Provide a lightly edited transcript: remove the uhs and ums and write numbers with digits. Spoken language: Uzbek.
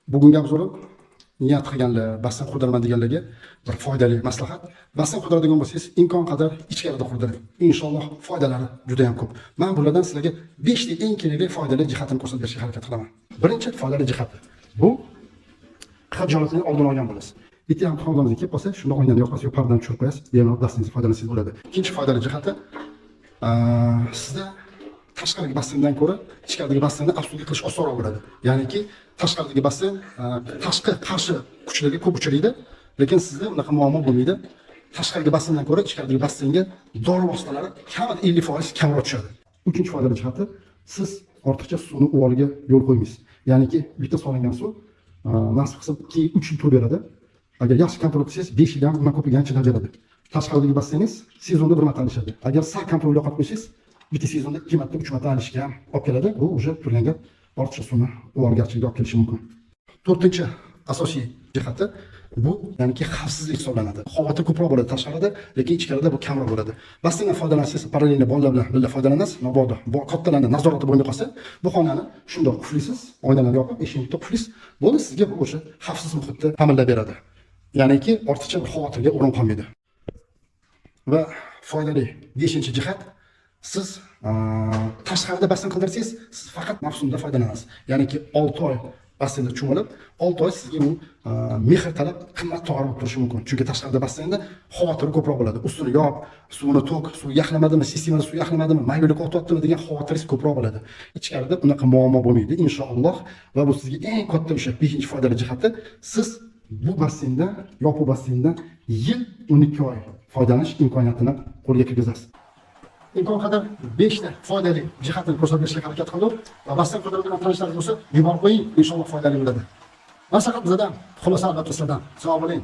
Bugungi обзор im niyat qilganlar, basseyn qurdiraman deganlarga bir foydali maslahat. Basseyn qurdiradigan bo'lsangiz, imkon qadar ichkarida qurdiring. Inshaalloh, foydalari juda ham ko'p. Men bulardan sizlarga 5 ta eng kerakli foydali jihatini ko'rsatib berishga harakat qilaman. Birinchi foydali jihati bu xijolatni oldini olgan bo'lasiz. Bitta ham xonadoningizga kelib qolsa, shunda oynani yoqasiz yo pardani tushirib qo'yasiz, bemalol dastangizni foydalansangiz bo'ladi. Ikkinchi foydali jihati, sizda tashqaridagi basseyndan ko'ra ichkaridagi basseynni обслуга qilish osonroq bo'ladi. Ya'niki tashqaridagi basseyn tashqi qarshi kuchlarga ko'p uchraydi, lekin sizda unaqa muammo bo'lmaydi. Tashqaridagi basseyndan ko'ra ichkaridagi basseynga dori vositalari kamida 50% kamroq tushadi. Uchinchi foydali jihati, siz ortiqcha suvni uvoliga yo'l qo'ymaysiz. Ya'niki bitta solingan suv nasib qilsa 2-3 yil turib beradi. Agar yaxshi контроль qilsangiz, 5 yil ham, undan ko'piga ham chidab beradi. Tashqaridagi basseyningiz sezonda bir marta alishadi. Agar sal контроль yo'qotib qo'ysangiz, bitta sezonda ikki marta, uch marta alishga ham olib keladi. Bu уже turgan gap, ortiqcha suvni uvolgarchilikka olib kelishi mumkin. To'rtinchi asosiy jihati bu, ya'niki xavfsizlik hisoblanadi. Xavotir ko'proq bo'ladi tashqarida, lekin ichkarida bu kamroq bo'ladi. Basseyndan foydalansangiz, параллельно bolalar bilan birga foydalanasiz. Mabodo bu kattalarni nazorati bo'lmay qolsa, bu xonani shundoq qulflaysiz, oynalarni yopib, eshikni bitta qulflaysiz. Bo'ldi, sizga bu o'sha xavfsiz muhitni ta'minlab beradi. Ya'niki ortiqcha bir xavotirga o'rin qolmaydi. Va foydali beshinchi jihat, siz tashqarida basseyn qildirsangiz, siz faqat mavsumda foydalanasiz. Ya'niki 6 oy basseynda cho'milib, 6 oy sizga u mehr talab qimmat tog'ora bo'lib turishi mumkin. Chunki tashqarida basseynda xavotir ko'proq bo'ladi. Ustini yop, suvini to'k, suv yaxlamadimi, sistemada suv yaxlamadimi, maylilik otyaptimi degan xavotiringiz ko'proq bo'ladi. Ichkarida unaqa muammo bo'lmaydi, inshaalloh. Va bu sizga eng katta o'sha beshinchi foydali jihati, siz bu basseynda, yopiq basseynda yil 12 oy foydalanish imkoniyatini qo'lga kirgizasiz. Imkon qadar 5 ta foydali jihatini ko'rsatib berishga harakat qildim va basseyn qurdiradigan tanishlaringiz bo'lsa, yuborib qo'ying, inshaalloh foydali bo'ladi. Maslahat bizdan, xulosa albatta sizlardan. Sog' bo'ling.